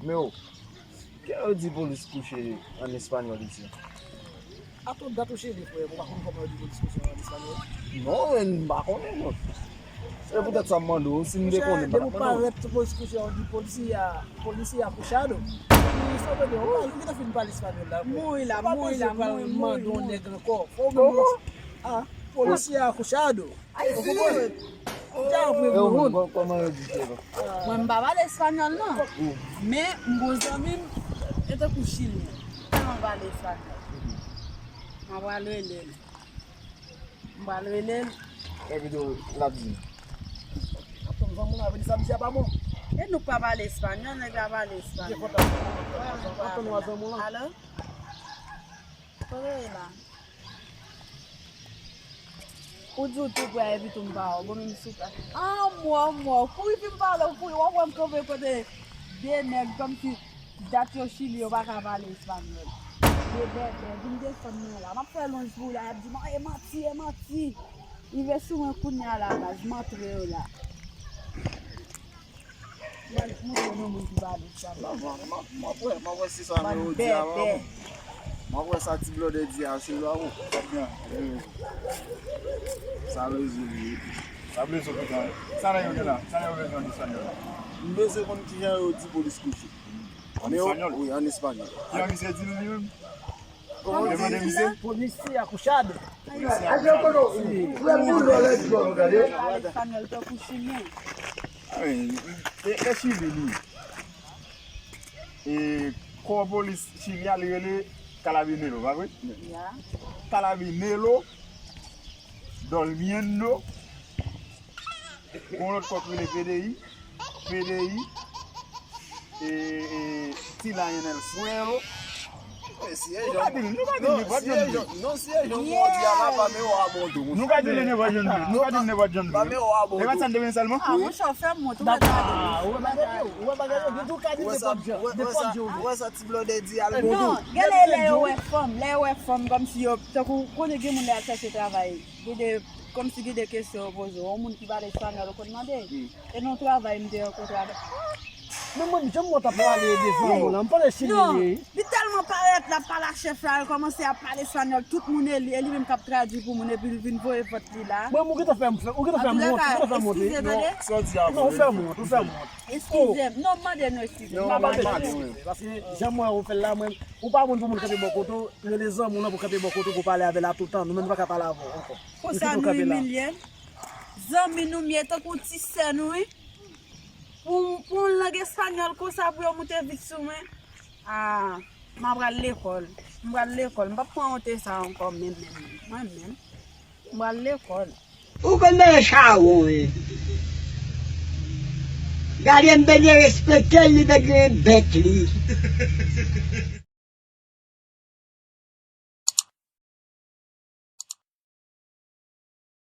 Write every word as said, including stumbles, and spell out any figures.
Men o, kè yo di polis kouche an espanyòl isi? Ato dat ou cheve, frè, ou pa konn kòman yo di polis kouche an espanyòl? Non, men m pa konnen, non. Se poutèt sa m mande w, si m te konnen, m pa t ap mande w. Depi w parèt sou polis kouche, ou di polisya, polisya kouchado. Ou gentan fin pale espanyòl la, frè. Mouri la, mouri la, mouri, mouri, mouri. Mande yon nèg ankò. Fò w menm. Ah, polisya kouchado. Ay, ou konprann? Ou ja apre moun. Kòman yo di se la? Mwen, m pa pale espanyòl, non. Men, m gon zanmi m, e tankou chilyen. Tèlman pale espanyòl. M a pral rele l. M pral rele l. Epi tou, l ap di. Antann zanmi w la, vle di sa misye a pa bon. E nou k pa pale espanyòl, nèg la pale espanyòl. Antann w a zanmi w la. Alo? Kote w ye la? Ou di w tou prè epi tou m pa wè w. Bon, menm si w pa. Anmò, anmò. Kouri vin pale w, kouri. W ap wè m kanpe kote de nèg kòmsi dat yo Chili, yo pa ka pale espanyòl. De bèbè, vin desann mwen la. M ap fè lonj pou w la, y ap di m, "Ah, e manti, e manti." Rive sou mwen kounye a la, baz, m antre yo la. Mwen montre nou moun ki pa de sa. M ap wè, m ap wè, m ap wè si sa yo di a pa bon. M ap wè sa ti blòdè di a, si l pa bon. Sa bezwen li. Sa bezwen kontan. Sa nèg yo gen la? Sa nèg yo bezwen di sa nèg yo? M bezwen konn kijan yo di polis kouche. An espanyòl? Wi, an espanyòl. Kijan misye di l li menm? Kòman yo di? Polisya kouchado. Polisya kouchado. Pale espanyòl tankou chilyen. Ay, e, e Chili li. E kò polis Chili a li rele Carabinero, pa vre? Ya. Carabinero, Durmiendo, gon lòt kò ki rele P D I, P D I, e, e, Tila en el suelo. Nou ka di l, nou ka di l nenpòt jan nou vle. Non, si e jan w di a la, pa men w a bon tou. Nou ka di l nenpòt jan nou vle. Nou ka di l nenpòt jan nou vle. Pa men w a bon tou. E pa sa n te bezwen sèlman? Ah, monchè, fè m wont, ou mèt gade. Ou wè bagay yo, ou wè bagay yo, gen tou ka di nenpòt jan, nenpòt jan w vle. Ou wè sa ti blòdè di a l bon tou. Non, gen lè, lè yo wè fanm, lè yo wè fanm kòmsi yo, tankou konnen gen moun lè y ap chèche travay. Gen de, kòmsi gen de kesyon yo poze w. Yon moun ki pale espanyòl, ou konn mande. E nan travay, m te rankontre avèk. Men mwen, jan mwen t ap pale devan mwen la, m pale chilyen li ye. Li tèlman parèt, l ap pale a chèf la, l kòmanse ap pale espanyòl, tout moun e li, e li menm k ap tradui pou moun, epi l vin voye vant li la. Mwen, ou gentan fè m fè, ou gentan fè m wont, ou gentan fè m wont, wi. Eskize, tande. Non, sa w di a vre. Non, ou fè m wont, ou fè m wont. Eskize m. Non, m mande nou eskize m. Non, pa mande nou eskize. Paske jan mwen wè ou fè l la, mwen, ou pa moun pou moun kanpe bò kote w, rele zanmi w lan pou kanpe bò kote w, pou pale avè l a tout tan. Nou menm, nou pa ka pale avè w ankò. Konsa nou imilye m. Zanmi nou m ye, tankou ti sè nou, wi. Pou, pou yon lang espanyòl konsa, pou yo moute vit sou mwen. Ah, m a pral lekòl. M pral lekòl. M p ap pran wont sa ankò, menm, menm, menm. Mwen menm. M pral lekòl. Ou konn manje chawon, wi. Gade m te gen respekte l, li te gen bèk li.